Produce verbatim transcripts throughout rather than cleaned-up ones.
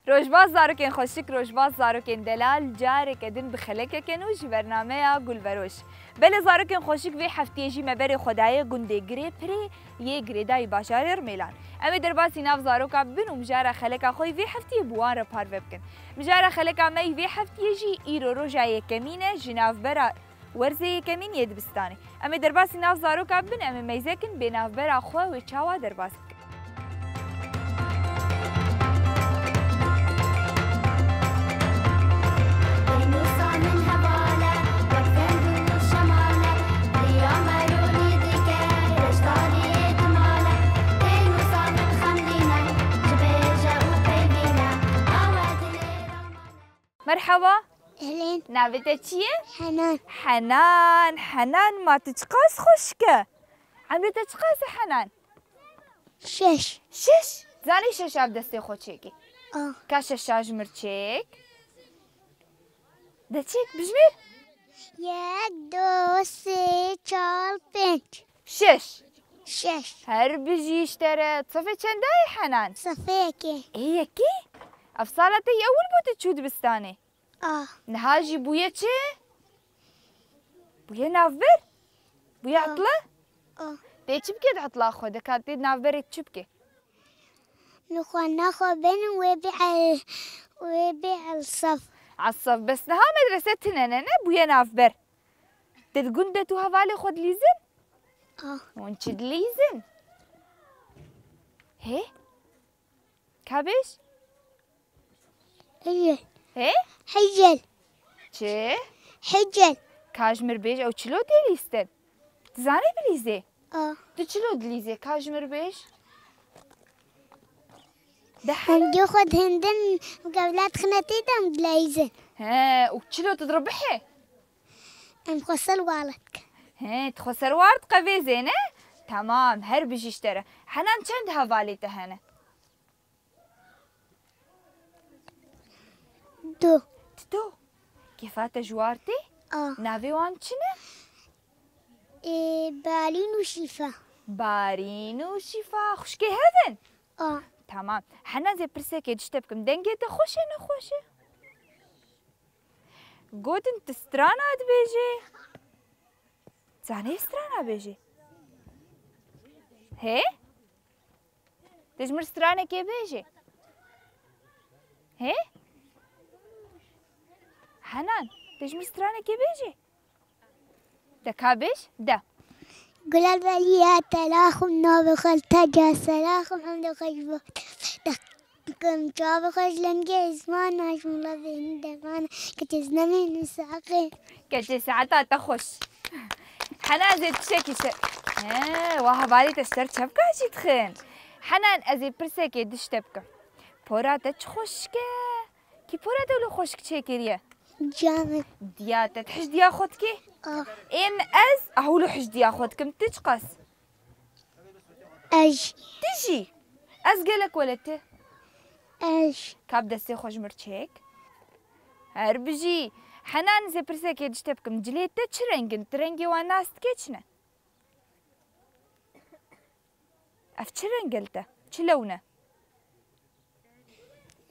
Rojbaz zarokên xweşik, rojbaz zarokên delal, careke din bi xelekeke nû ji bernameya Gulveroj. Belê zarokên xweşik, vê heftiyê jî me berê xwe daye gundê Girê Pirê yê girêdayî bajarê Rimêlan. Em ê derbasî nav zaroka bibin û mijara xeleka xwe yî vê heftiyê bi wan re parve bikin. Mijara xeleka me yî vê heftiyê jî îro roja yekemîn e ji navbera werzê yekemîn yê dibistanê. Em ê derbasî nav zaroka bibin, em ê meyzekin bê navbera xwe wê çawa derbas bikin. Pênûsa min heval e, wek fêngo û şemal e, riya me rûnî dike, reşdarî êtimal e. Pênûsa min xemlîn e, ji bêje û peyvîn e, awe dilê raman e. Merhaba. Ehlên. Navê te çi ye? Henan. Henan, Henan, ma tu çiqas xweşik e. Emrê te çiqas e Henan? Şeş. Şeş? Zanî şeş ev destê xwe çêkî. Ah. Ka şeş şajmir çêk. De çêk, bijmêr. Yek, du, sê, çar, pênc. Şeş. Şeş. Her bijî ji te re. Sifê çendayê Henan? Sifê yekê. Ê yekê? Ev sala te yê ewil bû tu çû dibistanê? Ah. Niha jî bûye çi? Bûye navber? Bûye Ah. Etla? Ah. Tê çi bike di etla xwe de? Ka tê navberê çi bike? Min xwe naxwe bênim wê bê el-, wê bê elsaf. Elsaf, bes niha medrese tine ne, ne? Bûye navber. Te di gund de tu hevalê xwe dilîzin? Ah. Hûn çi dilîzin? Hê? Ka bêj? Hicel. Hê? Hicel. Çi? Hicel. Ka ji mir bêj ew çilo tê lîstin? Tu zanî bilîzê? Ah. Tu çilo dilîzê? Ka ji mir bêj. De hele. Hingê xwe dihindin, gevlet xinetê de em dileyizin. He, û çilo tu diribihê? Em xwe ser wala dikin. He, tu xwe ser war diqevêzê ne? Tamam, her bijî ji te re. Henan çend hevalê te hene? Du. Ti do? Kêfa te ji war tê? A. Navê wan çi ne? Ê, Balîn û Şîfa. Barîn û Şîfa. Xwişkê hev in? A. Tamam. Henan zê pirsekê ji te bikim. Dengê te xweş e, nexweş e? Gotin tu strana dibêjê. Zanê strana bêjê. Hê? Tu ji mir stranekê bêjê. Hê? Henan, tu ji mir stranekê bêjê. De ka bêj, de. Gula beliya telaxum navê xwe li te ca selaxum em de xwe ji bo. Dikim çavê xwe ji lengê zimana ji min re bêhnî dermana. Keçê zinemê min saxê. Keçê saeta te xweş. Hena ez ê tiştekî ser. He, wa hevalî te ji ser çepka jî dixin. Henan ez ê pirsekê dişte bikim. Pora te çi xweşik e. Kî pora te wilo xweşik çêkiriye? Diya min. Diya te, tu hej diya xwe dikî? Ah. Ê min ez, ah, wilo hej diya xwe dikim, tu çiqas? Ez jî. Tu jî? Ez gelek wele tu. Ez jî. Ka bi destê xwe ji mir çêk. Her bijî. Henan, ez ê pirsekê ji te bikim. Cilê te çi reng in? Tu rengê wan nas dikê çi ne? Ev çi reng e li te? Çi lewn e?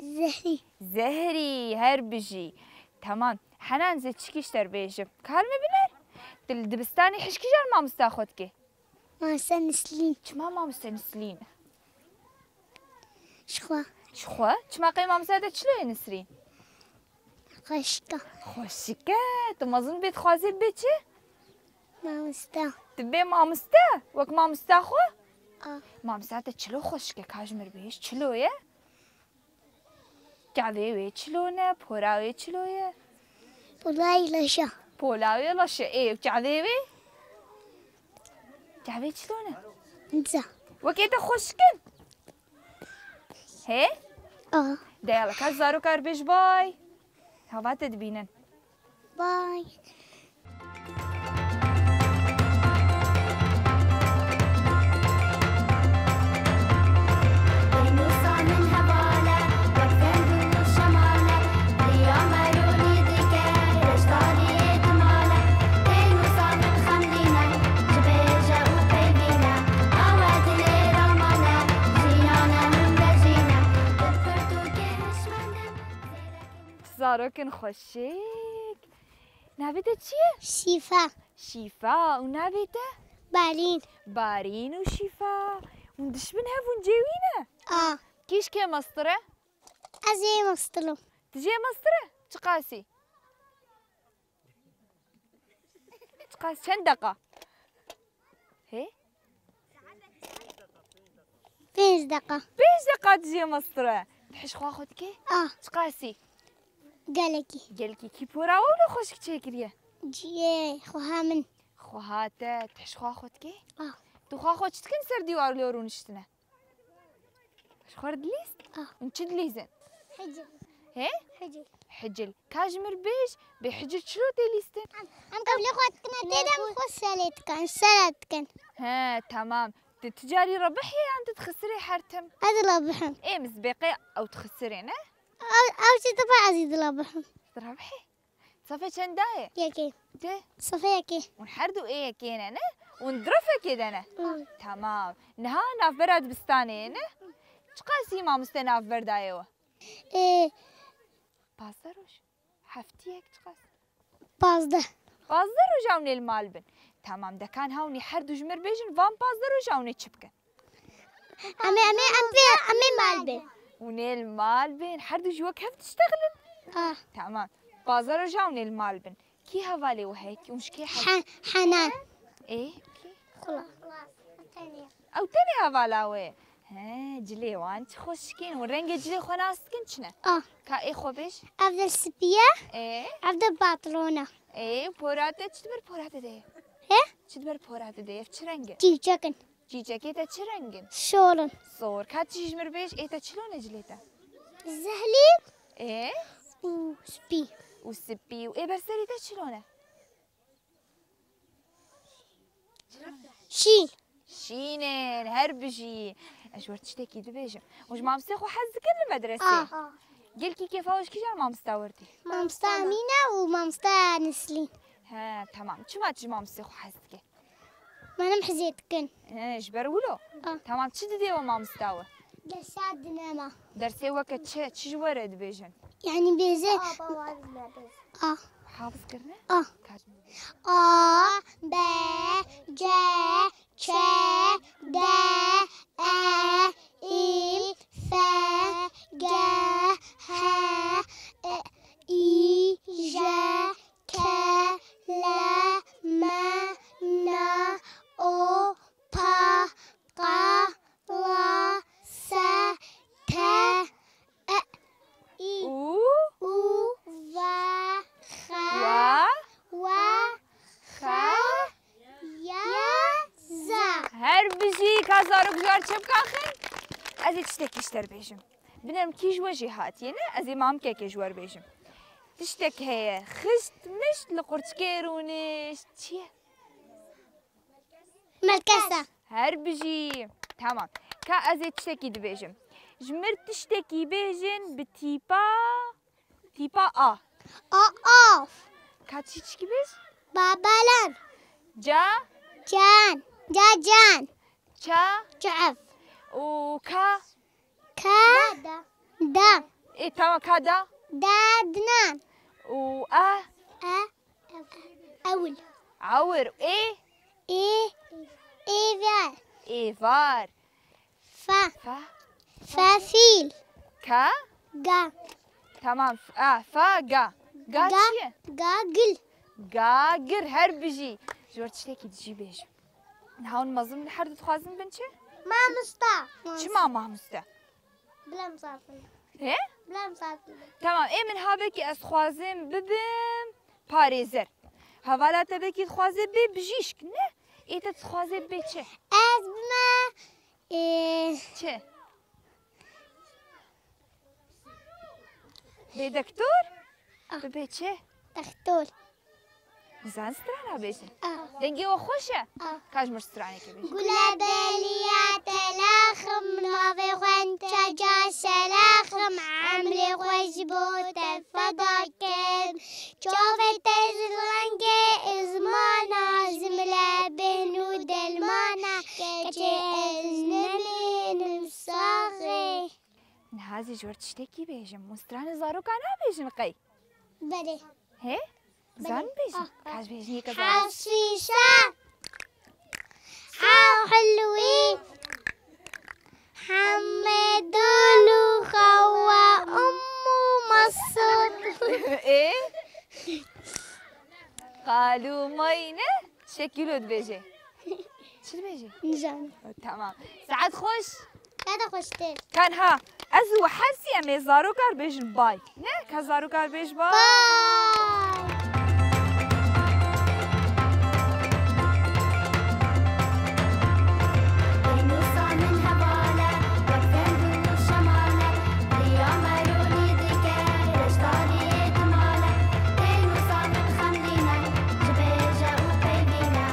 Zehrî. Zehrî, her bijî. Temam. Henan, ez ê çikî ji te re bêjim. Karim e biner? Tu li dibistanê hişkî jar mamosta xwe dikê? Mamoste Nislîn. Çima mamoste Nislîn? Ji xwe. Ji xwe? Çima qey mamosta te çilo ye Nisrîn? Xweşik e. Xweşik e. Tu mezin bê dixwazê bê çi? Mamoste. Tu bê mamoste? Wek mamosta xwe? A. Mamosta te çilo xweşik e, ka ji mir bêj çilo ye? Çavê wê çilo ne, pora wê çilo ye? Pola wê laş e. Pola wê laş e. Ê, çavê wê? Çavê çilo ne? Nizam. Wekê te xweşik in? Hê? A. De yala, ka zaroka re bêj bay. Hava te dibînin. Bay. Zarokên xweşik. Navê te çi ye? Şîfa. Şîfa. Û navê te? Barîn. Barîn û Şîfa. Hûn dişibin hev hûn cêwî ne? A. Kî ji kê mestir e? Ez ê mestir im. Tu jê mestir e? Çiqasî? Çiqas, çend deqa? Hê? Pênc deqa. Pênc deqa tu jê mestir e. Tu hişê xwe dikî? A. Çiqasî? Gelekî. Gelekî. Kî pora we wilo xweşik çêkiriye? Ciyê xweha min. Xweha te, tu hişê xwe dikî? A. Tu xweha xwe çi dikin ser dîwar lê rûniştine? Ji xwe re dilîst? Ah. Hûn çi dilîzin? Hicil. Hê? Hicil. Hicil. Ka ji mir bêj, bê hicil çilo tê lîstin? Em, em kevlê xwe dikine tê de em xwe selê dikin, sere dikin. He, tamam. Tu, tu carî rebihî yan tu dixisirê her tim? Ez rebihim. Ê, min zibê qey ew dixisirê ne? Ew, ew jî dibe ez jî direbihim. Direbihî? Sefê çend de ye? Yekê. Ti? Sefê yekê. Hûn her du ê yekê ne, ne? Hûn di refekê de ne? Hı. Tamam. Niha navbera dibistanê ye, ne? Çiqasî mamoste navber daye we? Ê. Pazdeh roj. Heftiyek çiqas? Pazdeh. Pazdeh roj ew nê li mal bin. Tamam, de ka niha hûn ê her du ji mir bêjin, van pazdeh roj ew nê çi bikin? Em ê, em ê, em pê, em ê mal bin. Hûn ê li mal bin. Her du jî wek hev diştexilin. Ah. Tamam. Pazdeh roja hûn ê li mal bin. Kî hevalê we heye? Kî hûn ji kê hez He-, Henan. Ê, kî? Xula. Ew tenê hevala we ye. He, cilê wan çi xweşik in. Hûn rengê cilê xwe nas dikin çi ne? Ah. Ka ê xwe bêj. Ev de spî ye. Ê? Ev de patlon e. Ê, pora te çi diber pora te de ye? He? Çi diber pora te de ye? Ev çi reng e? Çîçek in. Çîçekê te çi reng in? Şor in. Sor. Ka tu jî ji mir bêj, ê te çilo ne cilê te? Zehlî. Ê? Û spî. Û spî. Û ê ber serê te çilo ne? Şîn. Şîn in, her bijî. Ez ji we tiştekî dibêjim. Hûn ji mamostê xwe hez dikin li medresê? Ah. Gelkî kêfa we ji kîjan mamosta we re tê? Mamosta Emîne û mamosta Nislîn. He, temam. Çima tu ji mamostê xwe hez dikî? Min hizê dikin. He, ji ber wilo? Ah. Tamam, çi didê we mamosta we? Dersa dine me. Dersê weke çi? Çi ji we re dibêjin? Yani bêje. A, ba, wa, dine bêje. A. Hafiz kirine? A. Kaç? A, B, C, Ç, D, E, İ, F, G, H, I, J, K, L, M, N, O, P, Q, R, S, T, E, İ, U. U, V, X, Wa. W, X, X, Y, Z. Her bijî, ka zarok ji we re çi bikaxin? Ez ê tiştekî ji te re bêjim. Binerim kî ji we jî hatiye, ne? Ez ê mamikekê ji we re bêjim. Tiştek heye, xişt mişt li qurçikê rûnişt. Çi ye? Melkese. Her bijî. Tamam. Ka ez ê tiştekî dibêjim. Ji mir tiştekî bêjin bi tîpa, tîpa A. A, av. Ka çiçkî bêj? Babalan. Ca? Can. Ca, can. Ça? Çev. Û ka? Ka? Da. Da. Ê, tamam, ka da? Da, dinan. Û e? E. Ewil. Ewir. Ê? Ê. Êvar. Êvar. Fe. Fe. Fefîl. Ka? Ga. Tamam. F-, a, fa, ga. Ga Ga, çi ye? Ga gil. Ga gir, her bijî. Ji we re tiştekî dijî bêjim. Niha hûn mezin her du dixwazin bin çi? Mamosta. Çima mamoste? Bila misafir. He? Bila misafir. Tamam, ê min ha belkî ez dixwazim bibim parêzer. Hevala te belkî dixwaze bê bijîşk, ne? Ê te dixwaze bê çi? Ez bime, ê, Çi? Bê doktor? Ah. Bibê çi? Doktor. Nizan strana bêjin. Ah. Dengê we xweş e? Ah. Ka ji mir stranekê bêjin. Gule beliya telaxim, navê xwe Înteca Selaxim, emrê xwe ji bo te feda kim. Çavê te ji rengê ezmana, ji min re bên û delmana, keçê ez nemînim saxê. Niha ez ê ji we re tiştekî bêjim. Hûn stranê zarokan nabêjin qey? Belê. Hê? Zan bêjin. Ah, ah. Ka ez bêjin yek zan. Heşîşe. Hew hilwî. Hemê dol û xewa ummu Mesûd. Ê? Qalû mayî ne? Şekîlo dibêje. Çi dibêje? Nizanim. Tamam. Saet xweş. Ka de xweştir. Kan ha. Ez û we her sî em ê zarokar bêjin bay. Ne? Ka zarokar bêj bay. Bay. Pênûsa min heval e, wek zengûn û şemal e. Riya me rûnî dike, reşdariyê dimale. Pênûsa min xemlîn e, ji bêje û peyvîn e.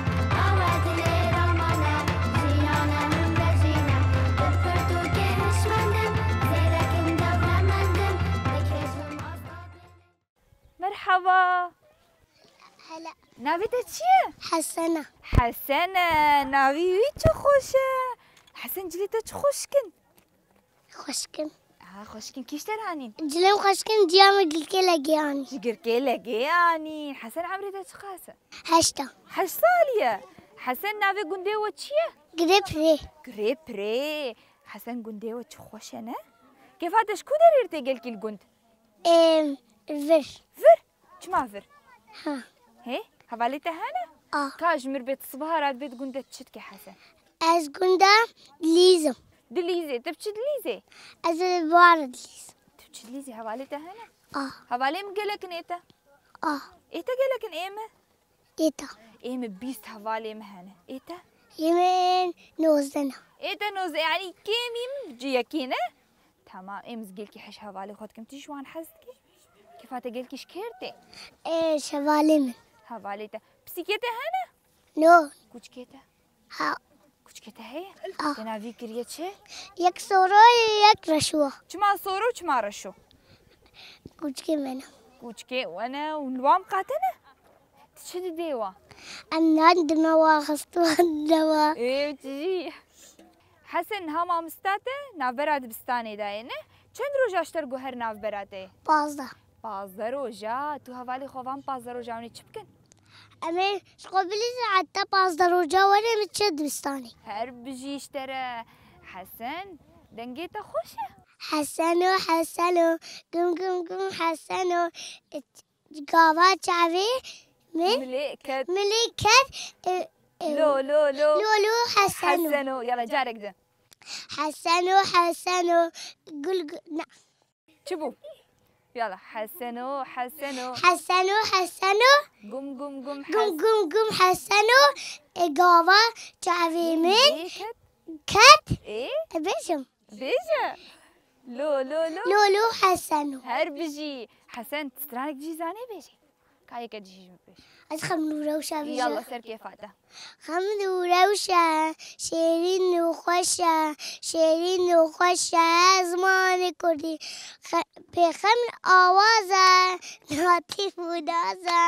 Awe dilê ramane, jiyane min vejîne. Bi pirtûkê hişmendim, zêrekim dewlemendim. Dikêjim asta dilê. Merhaba. Hela. Navê te çi ye? Hesena. Hesene, navî wî çi xweş e. Hesen, cilê te çi xweş kin? Xweşkin. Ha, xweşkin. Kî ji te re anîn? Cilê min xweşkin, ciya min girkê legê anî. Ji girkê legê anîn. Hesen, emrê te çiqas e? Heşt a. Heşt salî ye. Hesen, navê gundê we çi ye? Girê Pirê. Girê Pirê. Hesen, gundê we çi xweş e, ne? Kêfa te ji ku derê tê gelkî li gund? Em, vir. Vir? Çima vir? Ha. Hê? Hevalê te hene? A. Ka ji mir bê, tu sibaha re dibê di gund de çi dikî Hesen? Ez gund de dilîzim. Dilîzê? Tu biçî dilîzê? Ez ê li bar dilîzim. Tu biçî dilîzê, hevalê te hene? A. Hevalê min gelek in ê te? A. Ê te gelek in ê min? Ê te. Ê min bîst hevalê min hene. Ê te? Ê min nozdeh ne. Ê te nozdeh, yanî kêmî min ji yekê ne? Tamam, ê min ez gelkî hej hevalê xwe dikim. Tu ji wan hez dikî? Kêfa te gelkî ji kê re tê? Ê, ji hevalê min. Hevalê te. Pisîkê te hene? No. Kûçikê te? Ha. Kûçikê te heye? Ah. Te navî kiriye çi? Yek soro, yek reşo. Çima soro, çima reşo? Kûçikê me ne. Kûçikê we ne û li wan qate ne? Tu çi didê wa? Em nan dime wa, xist wan dime wa. Ê, çi jî? Hesen, niha mamosta te navbera dibistanê de ye, ne? Çend roja ji te re guher navbera te ye? Pazdeh. Pazdeh roja. Tu hevalê xwe van pazdeh roja hûn ê çi bikin? Em ê ji xwe bilîzin heta pazdeh roja werin em ê çi dibistanê. Her bijî ji te re. Hesen, dengê te xweş e. Heseno, Heseno, gum gum gum Heseno. Gava çavê min. Milê ket. Milê ket. E, e, Lo, lo, lo. Lo, lo, Heseno. Heseno. Yala, carek din. Heseno, Heseno. Gul, gul, na. Çi bû? Yala, Heseno, Heseno. Heseno, Heseno. Gum, gum, gum, Gum, Hes- gum, gum, Heseno. E, gava çavê min. Milê ket. Ket. E? E, bêjim. Bêje. Lo, lo, lo. Lo, lo, Heseno. Her bijî. Hesen, stranek cî zanê bêjî? Ka yeke cî ji min bêj. Ez xem nû rewşa bêje. Yalla, ser kêfa te. Xem nû rewşe, şêrîn û xweş e, şêrîn û xweş e, zimanê kurdî. Xe-, pêxemn awaz e, natîf û naz e,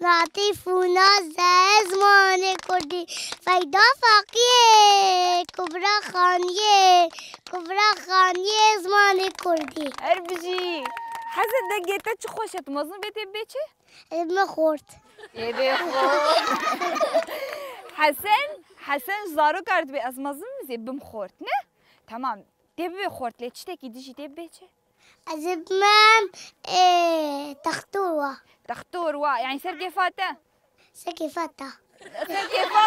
natîf û naz e, zimanê kurdî. Feyda Faqiyê, Kubra Xaniyê, Kubra Xaniyê, zimanê kurdî. Her bijî. Hesen, dengê te çi xweş e, tu mezin bê tê bê çi? Ê bime xort. Ê bê xort. Hesen, Hesen ji zarokar dibê ez mezin bim zê bim xort, ne? Tamam. Tê bibê xort lê çitekî dijî tê bibê çi? Ez ê bimem, ê, textor wa. Textor wa, yanî ser kêfa te? Ser kêfa te. Ser kêfa.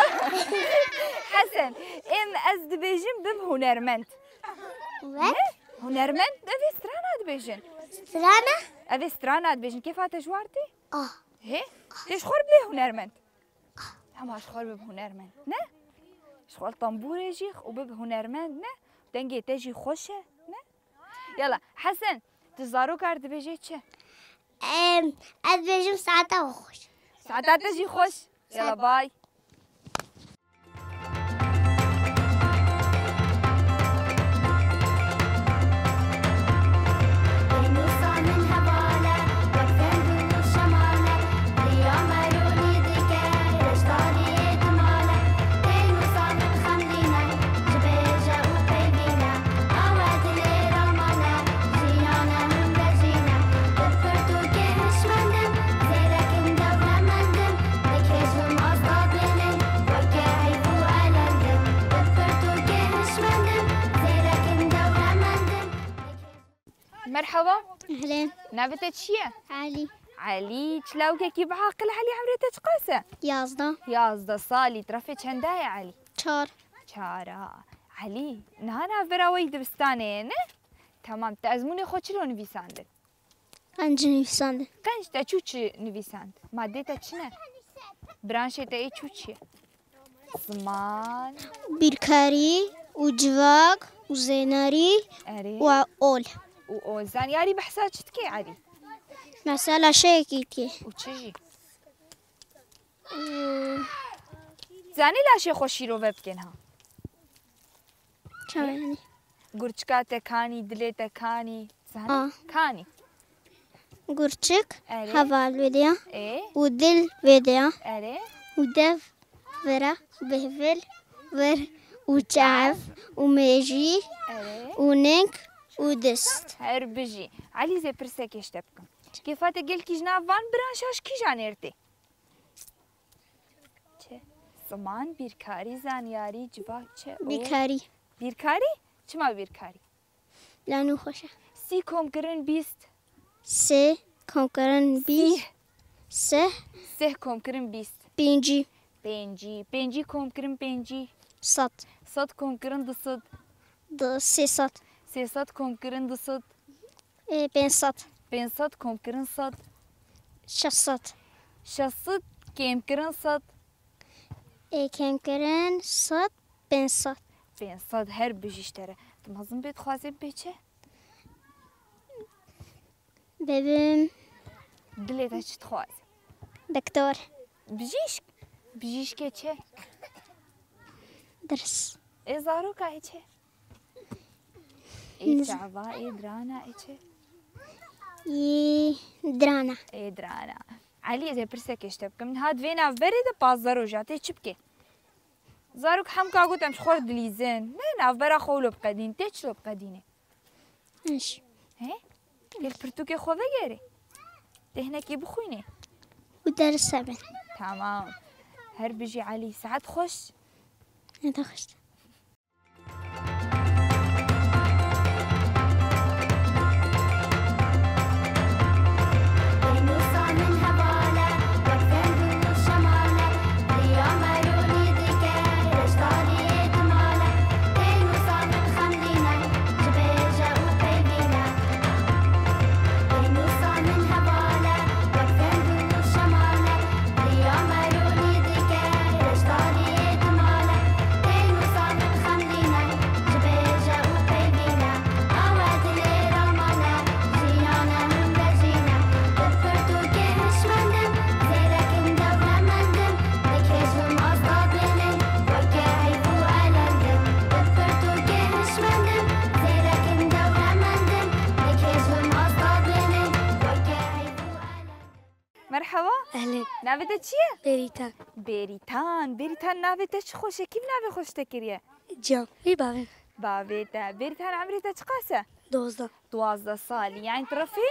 Hesen, ê min ez dibêjim bim hunermend. Wek? Ne? Hunermend, ev ê strana dibêjin. Strana? Ev ê strana dibêjin. Kêfa te ji war tê? Ah. Hê? Tê ji xwe re bibê hunermend. Hema ji xwe re bib hunermend, ne? Ji xwe li tembûrê jî û bib hunermend, ne? Dengê te jî xweş e, ne? Yala, Hesen, tu zarokar dibêjê çi? Em, ez dibêjim saeta we xweş. Saeta te jî xweş. Yala, bay. Pênûsa min heval e, wek zengûn û şemal e. Riya me rûnî dike, reşdariyê dimale. Pênûsa min xemlîn e, ji bêje û peyvîn e. Awe dilê ramane, jiyane min vejîne. Bi pirtûkê hişmendim, Merhaba. Ehlên. Navê te çi ye? Elî. Elî, çi lawikekî bi aqil Elî, emrê te çiqas e? Yazdeh. Yazdeh salî, terefê çenda ye Elî? Çar. Çar a. Elî, niha navbera we yî dibistanê ye, ne? Tamam, te ezmûnê xwe çilo nivîsandin? Qenc nivîsandin. Qenc te çû çi nivîsand? Madê te çi ne? Branşê te yê çû çi ye? Ziman. Bîrkarî û civak û zênarî Erê. û ol. Û ol. Zanyarî behsa çi dike Elî? Mesela şeyekî dike. Û çi jî? Ee, Zanî laşê xwe şîrove bikin ha. Çawa yanî? Gurçika te kanî, dilê te kanî. Zanî? A. Kanî. Gurçik Erê. heval vediya Ê? û dil vediya Erê. û dev vera bêhvil vir û çav û mêjî Erê. û ning û dist. Her bijî. Elî, zê pirsekê ji te bikim. Kêfa te gelkî ji nav van biran şaş kîjan êr tê? Çi? Ziman, bîrkarî, zanyarî, civak, çi? Û Bîrkarî. Bîrkarî? Çima bîrkarî? Lanû xweş e. Sî komkirin bîst. Sê komkirin bîst. Sîh. Seh. Seh komkirin bîst. Pêncî. Pêncî. Pêncî komkirin pêncî. Sed. Sed komkirin du sed. Du, sê sed. Sê sed komkirin du sed. Ê, pênc sed. Pênc sed komkirin sed. Şeş sed. Şeş sed kêmkirin sed. Ê, kêmkirin sed, pênc sed. Pênc sed, her bijî ji te re. Tu mezin bê dixwazê bê çi? Bibim. Dilê te çi dixwaze? Doktor. Bijîşk? Bijîşkê çi? Dirs. Ê zaroka ê çi? Ê çava, ê dirana, ê çi? Ê dirana. Ê dirana. Elî, ez ê pirsekê ji te bikim. Niha di vê navberê de pazdeh roja tê çi bikê? Zarok hemka got em ji xwe re dilîzin. Ne navbera xwe wilo biqedîn. Tê çilo biqedînê? Eş. He? Gel pirtûkê xwe vegerê. Tê hinekî bixwînê. Û ders hebin. Tamam. Her bijî Elî. Saet xweş. Ne de xweş. Merhaba. Ehlên. Navê te çi ye? Bêrîtan. Bêrîtan. Bêrîtan, navê te çi xweş e. Kî navê xwe ji te kiriye? Can. Wî bavê. Bavê te. Bêrîtan, emrê te çiqas e? Dozdeh. Duwazdeh salî. Yani terefê?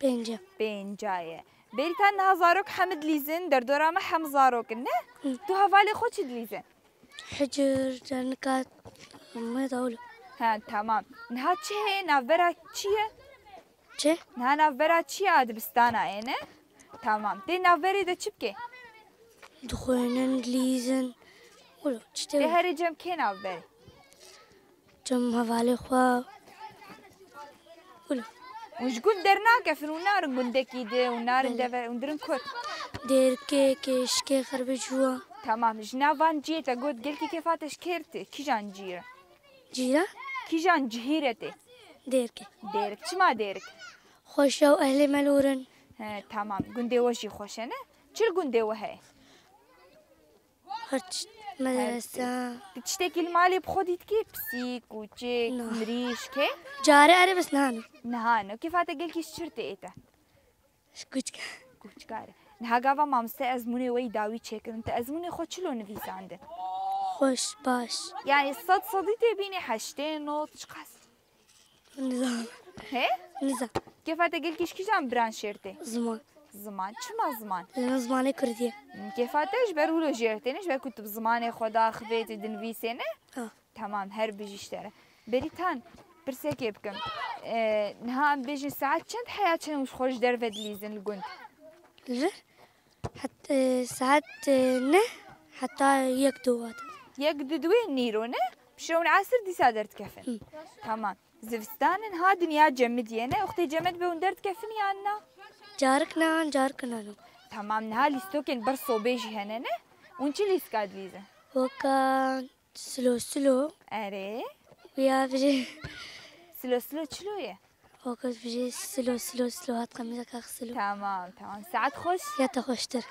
Pênca. Pênca ye. Bêrîtan, niha zarok hemî dilîzin. Derdora me hemî zarok in, ne? Hı. Tu hevalê xwe çi dilîzin? Hicir, dernikat, hemû dawlo. He, tamam. Niha çi heye? Navbera çi ye? Çi? Niha navbera çi ye? A dibistana ye, ne? Tamam. Tê navberê de çi bikê? Dixwînin, dilîzin. Wilo, çi tê? Tê herê cem kê navberê? Cem hevalê xwe. Wilo. Hûn ji gund dernakefin, hûn narin gundekî di, hûn narin Belê. Dever, hûn dirin kur. Dêrikê, kêşikê, xerbicûwa. Tamam, ji nav van cihê te got, gelkî kêfa te ji kê re tê? Kîjan cihî re? Cihî re? Kîjan cihî re tê? Dêrikê. Dêrik. Çima Dêrik? Xweş e û ehlê me li wir in. He, tamam. Gundê we jî xweş e, ne? Çi li gundê we heye? Her tişt. Her tişt. Medrese. Tu tiştekî li malê bi xwe dîtikî? Pisîk, kûçik, Na. Mirîşk, he? Carê erê bes niha no. Niha no. Kêfa te gelkî ji çi re tê ê te? Ji kûçika. Kûçika re. Niha gava mamoste ezmûnê we yî dawî çêkirin. Tu ezmûnê xwe çilo nivîsandin? Xweş, baş. Yani sed sedî tê bînê heştê, nod, çiqas? Nizam. He? Nizam. Kêfa te gelkî ji kîjan branşê re tê? Ziman. Ziman. Çima ziman? Li min zimanê kurdî ye. Kêfa te ji ber wilo jê re tê, ne ji ber ku tu bi zimanê xwe de axivê, tu dinivîsê, ne? Ha. Tamam, her bijî ji te re. Bêrîtan, pirsekê bikim. E, niha em bêjin saet çend heya çend û xwe ji derve dilîzin li gund? Li vir? Het, e, saet, e, neh heta yek du wate. Yek du duwê nîro ne? Pişew û esir dîsa derdikefin. Hı. Tamam. Zivistan in ha dinya cemidiye ne? Wextê cemed be hûn derdikefin yan na? Carik ne an, carik nano. Tamam, niha lîstokên ber sobê jî hene ne? Hûn çi lîstika dilîzin? Weka silo silo. Erê. Ya bijî. Silo silo çilo ye? Weka bijî silo silo silo hat qemîza kax silo. Tamam, tamam. Saet xweş. Ya te xweştir.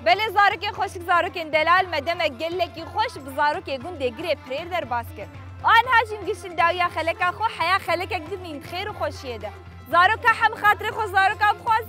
Belê zarokên xweşik, zarokên delal, me demek gelekî xweş bi zarokê gundê Girê Pirêr derbas kir. Aniha jî em giştin dawiya xeleka xwe, heya xelekek din mîn di xêr û xweşiyê de. Zaroka hem xatirê xwe zaroka bixwaz,